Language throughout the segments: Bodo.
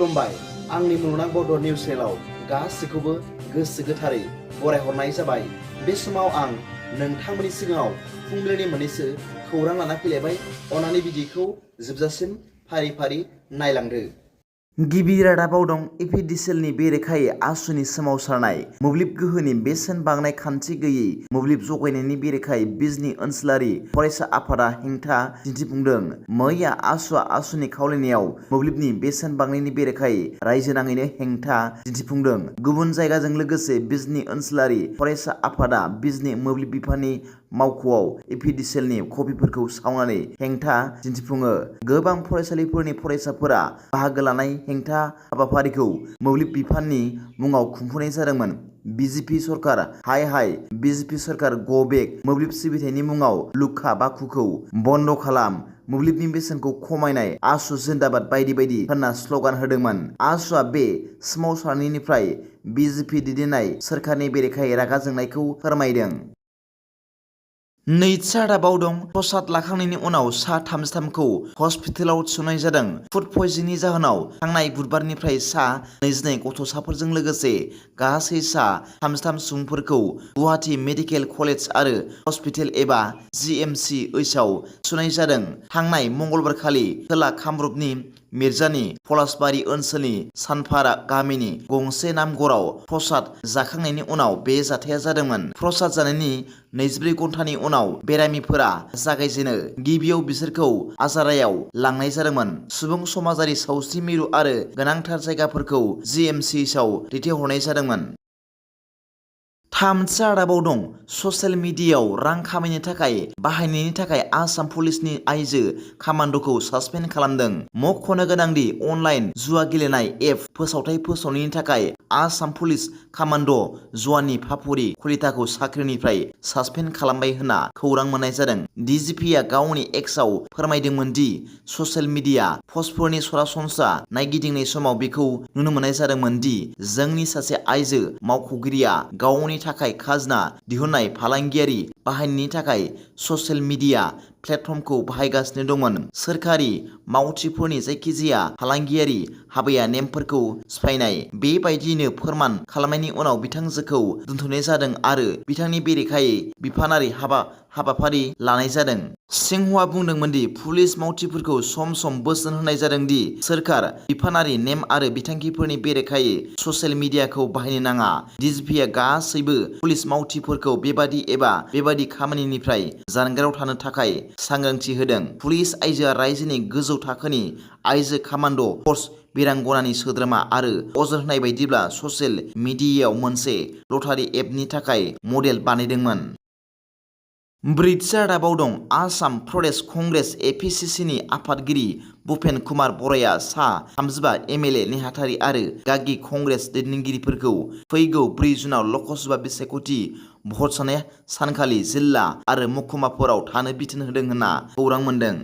खुलुमबाय आंनि मुलुगनां बड' निउस चेनेलाव गासैखौबो गोसो गोथारै बरायहरनाय जाबाय। बे समाव आं नोंथांमोननि सिगाङाव फुंबिलिनि मोननैसो खौरां लाना फैलायबाय। अन्नानै भिडिअखौ जोबजासिम फारि फारि नायलांदो। गिबि रादाबाव दं एपिडिसिएलनि बेरेखायै आसुनि सोमावसारनाय। मोब्लिब गोहोनि बेसेन बांनाय खान्थि गैयै मोब्लिब जगायनायनि बेरेखायै बिजनी ओनसोलारि फरायसा आफादा हेंथा दिन्थिफुंदों। मैया आसुनि खावलायनायाव मोब्लिबनि बेसेन बांनायनि बेरेखायै रायजो नाङैनो हेंथा दिन्थिफुंदों। गुबुन जायगाजों लोगोसे बिजनी ओनसोलारि फरायसा आफादा बिजनी मोब्लिब बिफाननि मावख'आव एपिडिसिएलनि कपिफोरखौ सावनानै हेंथा दिन्थिफुङो। गोबां फरायसालिफोरनि फरायसाफोरा बाहागो लानाय हेंथा हाबाफारिखौ मोब्लिब बिफाननि मुङाव खुंफुंनाय जादोंमोन। बिजेपि सरकार हाय बिजेपि सरकार गो बेक मोब्लिब सिबिथायनि मुङाव लुखा बाखुखौ बन्द खालाम, मोब्लिबनि बेसेनखौ खमायनाय, आसु जिन्दाबाद बायदि बायदि होनना स्लगान होदोंमोन। आसुआ बे सोमावसारनायनिफ्राय बिजेपि दैदेननाय सोरखारनि बेरेखायै रागा जोंनायखौ फोरमायदों। नैथि रादाबाव दं प्रसाद लाखांनायनि उनाव सा 33खौ हस्पिटालाव थिसननाय जादों। फुड पयजनिंनि जाहोनाव थांनाय बुधबारनिफ्राय सा 22 गथ'साफोरजों लोगोसे गासै सा 33 सुबुंफोरखौ गुवाहाटी मेडिकेल कलेज आरो हस्पिटाल एबा GMCHआव थिसननाय जादों। थांनाय मंगलबारखालि खोला कामरुपनि मिर्जानि पलासबारि ओनसोलनि सानफारा गामिनि गंसे नामघराव प्रसाद जाखांनायनि उनाव बे जाथाया जादोंमोन। प्रसाद जानायनि 24 घन्टानि उनाव बेरामिफोरा जागायजेनो। गिबियाव बिसोरखौ आजारायाव लांनाय जादोंमोन। सुबुं समाजारि सावस्रि मिरु आरो गोनांथार जायगाफोरखौ GMCHआव दैथायहरनाय जादोंमोन। थामथि रादाबाव दं ससियेल मिडियायाव रां खामायनो थाखाय बाहायनायनि थाखाय आसाम पुलिसनि आइजो कामान्ड'खौ सासपेन्ड खालामदों। मख'नो गोनांदि अनलाइन जुवा गेलेनाय एप फोसावथाय फोसावनायनि थाखाय आसाम पुलिस कामान्ड' जवाननि फाफुरि कलिताखौ साख्रिनिफ्राय सासपेन्ड खालामबाय होनना खौरां मोननाय जादों। DGPआ गावनि एक्सआव फोरमायदोंमोन दि ससियेल मिडिया पस्टफोरनि सरासनस्रा नायगिदिंनाय समाव बेखौ नुनो मोननाय जादोंमोन दि जोंनि सासे आइजो मावख'गिरिया गावनि थाखाय खाजोना दिहुननाय फालांगियारि बाहायनायनि थाखाय ससियेल मिडिया प्लेटफर्मखौ बाहायगासिनो दंमोन। सोरखारि मावथिफोरनि जायखिजाया फालांगियारि हाबाया नेमफोरखौ सिफायनाय। बेबायदियैनो फोरमान खालामनायनि उनाव बिथांजोखौ दोनथ'नाय जादों आरो बिथांनि बेरेखायै बिफानारि हाबाफारि लानाय जादों। सिंहआ बुंदोंमोन दि पुलिस मावथिफोरखौ सम सम बोसोन होनाय जादों दि सोरखार बिफानारि नेम आरो बिथांखिफोरनि बेरेखायै ससियेल मिडियाखौ बाहायनो नाङा। DGPआ गासैबो पुलिस मावथिफोरखौ बेबादि खामानिनिफ्राय जानगाराव थानो थाखाय सांग्रांथि होदों। पुलिस आइजोआ रायजोनि गोजौ थाखोनि आइजो कामान्ड' फर्स बिरांगनानि सोद्रोमा आरो अजद होनाय बायदिब्ला ससियेल मिडियायाव मोनसे लटारि एपनि थाखाय मडेल बानायदोंमोन। ब्रैथि रादाबाव दं आसाम प्रदेश कंग्रेस APCCनि आफादगिरि भुपेन कुमार बर'आ सा 35 MLA नेहाथारि आरो गागि कंग्रेस दैदेनगिरिफोरखौ फैगौ 4 जुनाव लकसभा बिसायख'थि भट जानाय सानखालि जिल्ला आरो महकुमाफोराव थानो बिथोन होदों होनना खौरां मोन्दों।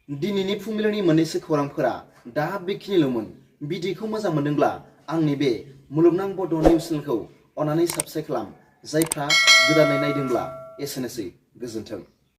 दिनैनि फुंबिलिनि मोननैसो खौरांफोरा दा बेखिनिल'मोन। भिडिअखौ मोजां मोनदोंब्ला आंनि बे मुलुगनां बड' निउस चेनेलखौ अन्नानै साबस्क्राइब खालाम। जायफ्रा गोदानै नायदोंब्ला एसेनोसै, गोजोन्थों।